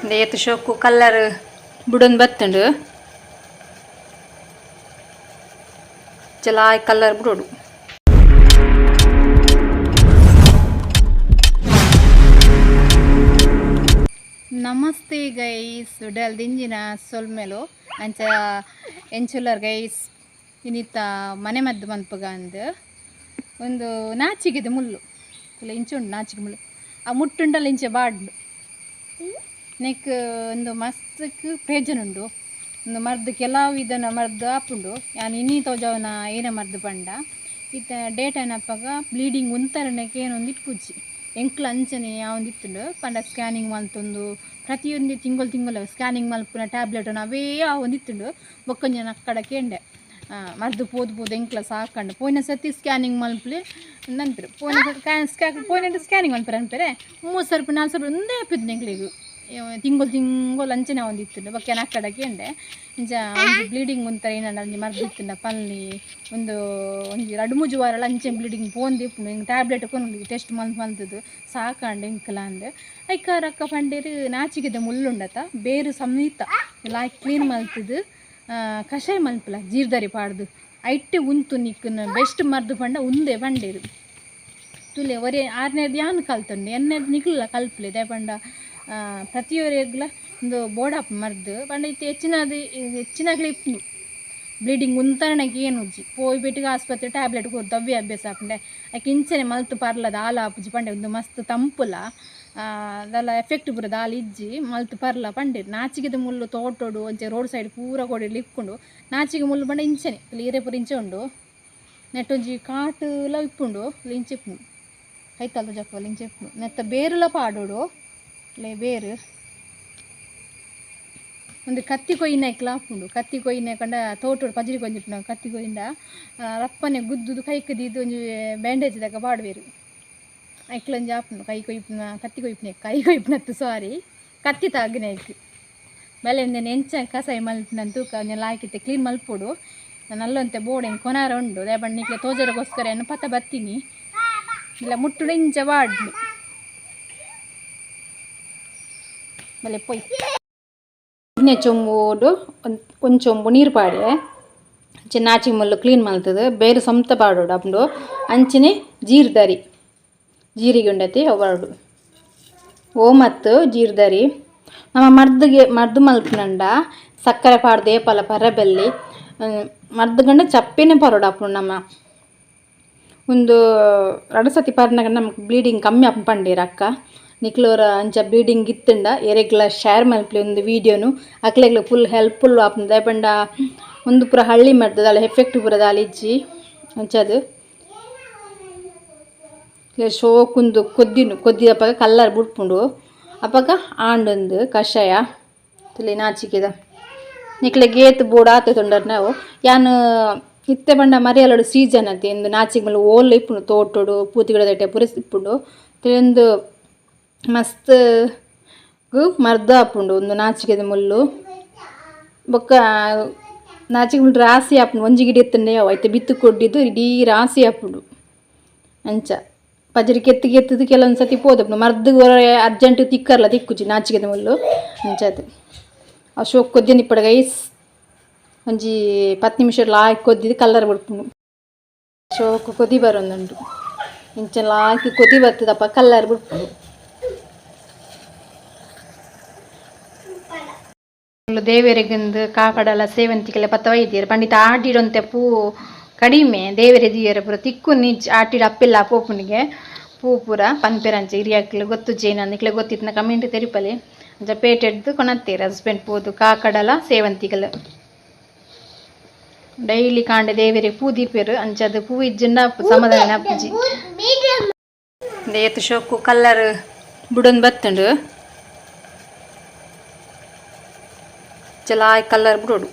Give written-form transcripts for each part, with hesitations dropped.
ಏತ್ ಶೋಕು colour ಬುಡೊಂದು ಬತ್ತುಂಡು ಚಲಾಯ್ colour ಬುಡೋಡು. Namaste guys, ಉಡಲ್ ದಿಂಜಿನ ಸೊಲ್ಮೆಲು. ಅಂಚ ಎಂಚುಲ್ಲರ್ ಗೈಸ್? ಇನಿತ ಮನೆ ಮದ್ದು ಮನ್ಪುಗ ಅಂದ್. ಒಂದು ನಾಚಿಗೆದ ಮುಳ್ಳು ಇಲ್ಲ, ಇಂಚ ಉಂಡು ನಾಚಿಗೆ ಮುಳ್ಳು. ಆ ಮುಟ್ಟುಂಡಲ ಇಂಚ ಬಾಡ್ಲು. ನೆಕ್ ಒಂದು ಮಸ್ತ್ಕ್ ಪ್ರಯೋಜನ ಉಂಡು. ಒಂದು ಮರ್ದ್, ಕೆಲವು ಇದನ್ನ ಮರ್ದ್ ಆಪುಂಡು. ಯಾನ್ ಇನಿ ತೋಜಾವುನ ಏನ ಮರ್ದ್ ಪಂಡ, ಇತ್ತೆ ಡೇಟ್ ಆನಪಗ ಬ್ಲೀಡಿಂಗ್ ಉಂತರಣೆಗೆ ಏನೊಂದು ಇಪ್ಪುಜಿ. ಎಂಕ್ಲ ಅಂಚನೆ ಯಾವೊಂದಿತ್ತುಂಡು. ಪಂಡ ಸ್ಕ್ಯಾನಿಂಗ್ ಮಲ್ತೊಂದು ಪ್ರತಿಯೊಂದು ತಿಂಗಳು ತಿಂಗಳು ಸ್ಕ್ಯಾನಿಂಗ್ ಮಲ್ಪುನ ಟ್ಯಾಬ್ಲೆಟ್ ಅವೇ ಆವೊಂದಿತ್ತುಂಡು. ಬೊಕ್ಕೊಂಜಿ ಅಕ್ಕಡ ಕೇಂಡೆ, ಮರ್ದ್ ಪೋದು ಪೋದು ಎಂಕ್ಲ ಸಾಕಂಡು. ಪೋಯಿನ ಸರ್ತಿ ಸ್ಕ್ಯಾನಿಂಗ್ ಮಲ್ಪಲೆ ನಂತರ ಪೋಯಿನ ಪೋಯಿನ ಸ್ಕ್ಯಾನಿಂಗ್ ಮಲ್ಪರೆ ಅನ್ಪೆರೆ 3 ಸರ್ಪ 4 ಸರ್ಪ ಒಂದೇ ಆಪಿದ್ದು. ಎಂಕ್ಲೆಗ್ ತಿಂಗಳು ತಿಂಗಳು ಅಂಚನೆ ಆವೊಂದಿತ್ತುಂಡು. ಬೊಕ್ಕ ಯಾನ್ ಅಕ್ಕಡ ಕೇಂಡೆ, ಇಂಚ ಒಂಜಿ ಬ್ಲೀಡಿಂಗ್ ಉಂತರ ಏನಂಡ ಒಂಜಿ ಮರ್ದ್ ಇತ್ತುಂಡ ಪನ್ಲಿ. ಒಂದು ಒಂಜಿ ರಡ್ಡ್ ಮೂಜಿ ವಾರಲ ಅಂಚೆ ಬ್ಲೀಡಿಂಗ್ ಪೋಂದು ಇಪ್ಪುಂಡು, ಎಂಕ್ ಟ್ಯಾಬ್ಲೆಟ್ ಕೊನೊಲಿ, ಟೆಸ್ಟ್ ಮಲ್ತ್ ಮಲ್ತುದು ಸಾಕಾಂಡ್ ಎಂಕ್ಲ ಅಂದ್. ಐಕಾರ ಅಕ್ಕ ಪಂಡೇರು, ನಾಚಿಗೆದ ಮುಳ್ಳುಂಡತ, ಬೇರು ಸಮೇತ ಲಾಯ್ಕ್ ಕ್ಲೀನ್ ಮಲ್ತುದು ಕಷಾಯ ಮಲ್ಪುಲ ಜೀರ್ದರಿ ಪಾಡ್ದು, ಐಟ್ ಉಂತು ನಿಕ್ಕುನ ಬೆಸ್ಟ್ ಮರ್ದ್ ಪಂಡ ಉಂದೆ ಪಂಡೇರು. ತೂಲೆ, ಒರೆ ಆರನೇದು ಯಾನ್ ಕಲ್ತೊಂಡೆ, ಎಣ್ಣೆದ್ ನಿಕುಲ್ಲ ಕಲ್ಪುಲೆ. ದಾಯೆ ಪಂಡ ಪ್ರತಿಯೊರಿಗ್ಲ ಉಂದು ಬೋಡಾಪು ಮರ್ದ್. ಪಂಡ ಇತ್ತೆ ಹೆಚ್ಚಿನದು ಹೆಚ್ಚಿನಕ್ಲೆ ಇಪ್ಪುಂಡು ಬ್ಲೀಡಿಂಗ್ ಉಂತರಣೆಗೆ ಏನುಜ್ಜಿ, ಪೋಯಿ ಪೆಟ್ಟಿಗೆ ಆಸ್ಪತ್ರೆ ಟ್ಯಾಬ್ಲೆಟ್ ಕೊರ್ದು ಅವ್ವೇ ಅಭ್ಯಾಸ ಆಪುಂಡೆ. ಐಕ್ ಇಂಚನೆ ಮಲ್ತ್ ಪರ್ಲ, ದಾಲ ಆಪುಜಿ ಪಂಡೆ. ಉಂದು ಮಸ್ತ್ ತಂಪುಲ, ದಾಲ ಎಫೆಕ್ಟ್ ಪೂರ ದಾಲ ಇಜ್ಜಿ, ಮಲ್ತ್ ಪರ್ಲ ಪಂಡೆರ್. ನಾಚಿಗೆದ ಮುಳ್ಳು ತೋಟೊಡು ಒಂಚೆ ರೋಡ್ ಸೈಡ್ ಪೂರ ಕೊಡಿಡ್ ಇಪ್ಪುಂಡು. ನಾಚಿಗೆ ಮುಳ್ಳು ಪಂಡ ಇಂಚನೆ ಇರೆ ಪೂರ ಇಂಚ ಉಂಡು. ನೆಟ್ ಒಂಜಿ ಕಾಟುಲ ಇಪ್ಪುಂಡು. ಇಂಚ ಇಪ್ಪುಂಡು, ಕೈತಲ್ದ ಜಪ್ಪಲ್ ಇಂಚ ಇಪ್ಪುಂಡು. ನೆತ್ತ ಬೇರುಲ ಪಾಡೊಡು ಲೇ ಬೇರು. ಒಂದು ಕತ್ತಿ ಕೊಯ್ಯಿನಕ್ಲ ಆಪುಂಡು. ಕತ್ತಿ ಕೊಯ್ಯಿನ ಪಂಡ ತೋಟೊಡು ಪಜಿರಿ ಕೊಯ್ಯಿನ ಕತ್ತಿ ಕೊಯ್ಯಿಂಡ ರಪ್ಪನೆ ಗುದ್ದುದು ಕೈಕ್ ದೀದ್ ಒಂಜಿ ಬ್ಯಾಂಡೇಜ್ ದಕ ಪಾಡುವೆರ್. ಐಕ್ಲ ಒಂಜಿ ಆಪುಂಡು. ಕೈ ಕೊಯ್ಪುನ, ಕತ್ತಿ ಕೊಯ್ಪುನ, ಕೈ ಕೊಯ್ಪುನತ್ತು, ಸಾರಿ, ಕತ್ತಿ ತಾಗಿನೈಕ್. ಬಲೆ, ಉಂದೆನ್ ಎಂಚ ಕಸಾಯ ಮಲ್ಪುನ ತೂಕ. ಒಂಜಿ ಲಾಯ್ಕಿತ್ತೆ ಕ್ಲೀನ್ ಮಲ್ಪೊಡು. ನಲ್ಲೊಂತೆ ಬೋಡು, ಎಂಕ್ ಕೊನಾರ ಉಂಡು. ದಾಯೆ ಪಂಡ ನಿಕ್ಲೆ ತೋಜರೆಗೋಸ್ಕರ ಏನು ಪತ ಬತ್ತೀನಿ. ಇಲ್ಲ ಮುಟ್ಟುಡು ಇಂಚ ಬಾಡ್ಲು. ಬಲೆ ಪೊಯ್. ಕಿನ್ಯ ಚೊಂಬುಡು ಒಂಜಿ ಚೊಂಬು ನೀರು ಪಾಡೆ, ಅಂಚೆ ನಾಚಿಗೆ ಮುಲ್ಲು ಕ್ಲೀನ್ ಮಲ್ತದು ಬೇರು ಸಮೇತ ಪಾಡೋಡು ಆಪುಂಡು. ಅಂಚನೆ ಜೀರ್ದರಿ, ಜೀರಿಗೆ ಉಂಡತಿ ಅವು ಪಾಡೋಡು. ಓಮತ್ತು, ಜೀರ್ದರಿ. ನಮ್ಮ ಮರ್ದಿಗೆ ಮರ್ದು ಮಲ್ಪುನಂಡ ಸಕ್ಕರೆ ಪಾಡ್ದು ಏಪಲ ಪರಬಲ್ಲಿ. ಮರ್ದು ಗಂಡ ಚಪ್ಪೆನೆ ಪರೋಡು ಆಪುಂಡು ನಮ್ಮ. ಒಂದು ರಡ್ಡ್ ಸತಿ ಪರ್ನಗ ನಮಕ್ ಬ್ಲೀಡಿಂಗ್ ಕಮ್ಮಿ ಆಪುಂಡು ಪಂಡೇರು ಅಕ್ಕ. ನಿಕ್ಲೋರ ಅಂಚ ಬ್ಲೀಡಿಂಗ್ ಇತ್ತುಂಡ ಎರೆಗ್ಲ ಶೇರ್ ಮಲ್ಪುಲೆ ಒಂದು ವೀಡಿಯೋನು. ಅಕ್ಲೆಗ್ಲ ಫುಲ್ ಹೆಲ್ಪ್ಫುಲ್ ಆಪುಂಡು. ದಾಯೆ ಪಂಡ ಉಂದು ಪೂರ ಹಳ್ಳಿ ಮರ್ದು, ದಾಲ ಎಫೆಕ್ಟ್ ಪೂರ ದಾಲ ಇಜ್ಜಿ. ಅಂಚದು ಶೋಕುಂದು ಕೊದ್ದಿನು ಕೊದ್ದಿದಪಗ ಕಲ್ಲರ್ ಬುಡ್ಪುಂಡು. ಅಪಗ ಆಂಡೊಂದು ಕಷಾಯ ತುಲೆ ನಾಚಿಕೆದ. ನಿಕ್ಲೆಗ್ ಏತ್ ಬೋಡು ಆತೆ ತೊಂಡರ್ ನಾವು. ಯಾನ್ ಇತ್ತೆ ಪಂಡ ಮರಿಯಲಡು ಸೀಸನ್ ಅತ್ತೆ, ಇಂದು ನಾಚಿಗೆ ಮುಲ್ಲು ಓಲ್ಲ ಇಪ್ಪುಂಡು. ತೋಟೊಡು ಪೂತಿಗಿಡದೈಟೆ ಪೂರ ಇಪ್ಪುಂಡು. ಉಂದು ಮಸ್ತ್ ಮರ್ದ್ ಆಪುಂಡು ಉಂದು ನಾಚಿಗೆದ ಮುಲ್ಲು. ಬೊಕ್ಕ ನಾಚಿಗೆ ಮುಲ್ಲು ರಾಸಿ ಆಪುಂಡು. ಒಂಜಿ ಗಿಡ ಇತ್ತುಂಡ ಅವು ಐತ ಬಿತ್ತು ಕೊಡ್ಡಿದ್ದು ಇಡೀ ರಾಸಿ ಆಪುಂಡು. ಅಂಚ ಪಜಿರಿ ಕೆತ್ತು ಕೆತ್ತುದು ಕೆಲವೊಂದು ಸತಿ ಪೋದಪ್ಪುಂಡು. ಮರ್ದ್ ಅರ್ಜೆಂಟ್ ತಿಕ್ಕರ್ಲ ತಿಕ್ಕುಜಿ ನಾಚಿಗೆದ ಮುಲ್ಲು. ಅಂಚಾದ್ ಅವು ಶೋಕ್ ಕೊದ್ದಿನ ಇಪ್ಪಡ್ ಗೈಸ್. ಒಂಜಿ 10 ನಿಮಿಷ ಲಾಯ್ಕ್ ಕೊದ್ದಿದ್ದು ಕಲ್ಲರ್ ಬುಡ್ಪುಂಡು. ಶೋಕು ಕೊದಿ ಬರೊಂದುಂಡು. ಇಂಚ ಲಾಯ್ಕ್ ಕೊದಿ ಬತ್ತದಪ್ಪ ಕಲ್ಲರ್ ಬುಡ್ಪುಂಡು. ದೇವೆರೆಗಿಂದು ಕಾಕಡಲ ಸೇವಂತಿಗೆಲ್ಲ ಪತ್ತ ಒಯ್ದೆರ್. ಪಂಡಿತ ಆಟಿಡೊಂತೆ ಪೂ ಕಡಿಮೆ, ದೇವೆರೆ ದೀಯೆರೆ ಪೂರ ತಿಕ್ಕುನಿ. ಆಟಿಡ್ ಅಪ್ಪಿಲ್ಲ ಪೋಪುನಿಗೆ ಪೂ ಪೂರ ಪನ್ಪೆರಂಚ ಹಿರಿಯಕ್ಲು. ಗೊತ್ತುಜ್ಜಿ ನಿಕ್ಲೆ ಗೊತ್ತಿತ್ತಿನ ಕಮೆಂಟ್ ತೆರಿಪಲೆ. ಅಂಚ ಪೇಟೆಡ್ದು ಕೊನತ್ತೆರ್ ಹಸ್ಬೆಂಡ್ ಪೋದು ಕಾಕಡಲ ಸೇವಂತಿಗೆಲ. ಡೈಲಿ ಕಾಂಡೆ ದೇವೆರೆಗ್ ಪೂ ದೀಪೆರ್. ಅಂಚಾದ್ ಪೂ ಇಜ್ಜಿಂಡ ಸಮಾಧಾನ ಆಪುಜಿ. ಏತ್ ಶೋಕು ಕಲ್ಲರ್ ಬುಡೊಂದು ಬತ್ತುಂಡು. ಲಾಯ್ ಕಲ್ಲರ್ ಬುಡೋಡು.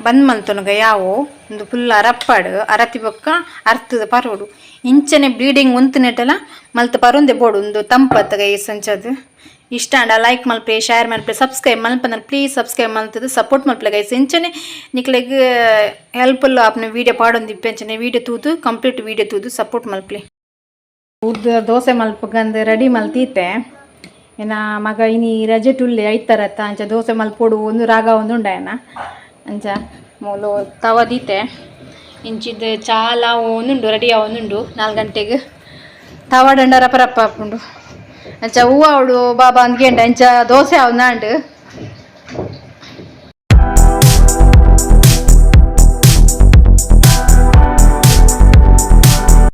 ಬಂದ್ ಮಲ್ತೊನುಗ ಯಾವು. ಉಂದು ಫುಲ್ ಅರಪ್ಪಾಡು. ಅರತಿ ಬೊಕ್ಕ ಅರ್ತದ ಪರೋಡು. ಇಂಚನೆ ಬ್ಲೀಡಿಂಗ್ ಉಂತುನೆಟಲ ಮಲ್ತ್ ಪರೊಂದೆ ಬೋಡು. ಉಂದು ತಂಪತ್ತ ಗೈಸ್. ಅಂಚದು ಇಷ್ಟ ಆಂಡ ಲೈಕ್ ಮಲ್ಪೆ, ಶೇರ್ ಮಲ್ಪೆ. ಸಬ್ಸ್ಕ್ರೈಬ್ ಮಲ್ಪಂದ್ರೆ ಪ್ಲೀಸ್ ಸಬ್ಸ್ಕ್ರೈಬ್ ಮಲ್ತದು ಸಪೋರ್ಟ್ ಮಲ್ಪಲೆ ಗೈಸ್. ಇಂಚನೆ ನಿಕ್ಲೆಗ್ ಹೆಲ್ಪ್ಫುಲ್ ಆಪುನ ವೀಡಿಯೋ ಪಾಡೊಂದಿಪ್ಪೆ. ಅಂಚನೆ ವೀಡಿಯೋ ತೂದು, ಕಂಪ್ಲೀಟ್ ವೀಡಿಯೋ ತೂದು ಸಪೋರ್ಟ್ ಮಲ್ಪಲೆ. ಉದ್ದ ದೋಸೆ ಮಲ್ಪಗಂದು ರೆಡಿ ಮಲ್ತೀತೆ. ಎನ್ನ ಮಗ ಇನಿ ರಜೆ ಟುಲ್ಲೆ ಐತರತ್ತ ಅಂಚ ದೋಸೆ ಮಲ್ಪೊಡು ಒಂದು ರಾಗ ಒಂದು ಉಂಡಾಯನ ಅಂಚ ಮೂಲು ತವ ದೀತೆ. ಇಂಚಿದ ಚಾಲ ಒಂದುಂಡು, ರೆಡಿ ಆವೊಂದುಂಡು. 4 ಗಂಟೆಗೆ ತವಾಡಂಡ ರಪ ರಪ್ಪ ಆಪುಂಡು. ಅಂಚ ಹೂವು ಆವಡು ಬಾಬಾ ಅಂದ್ಗೆಂಡ. ಅಂಚ ದೋಸೆ ಆವು ನಾಂಡು.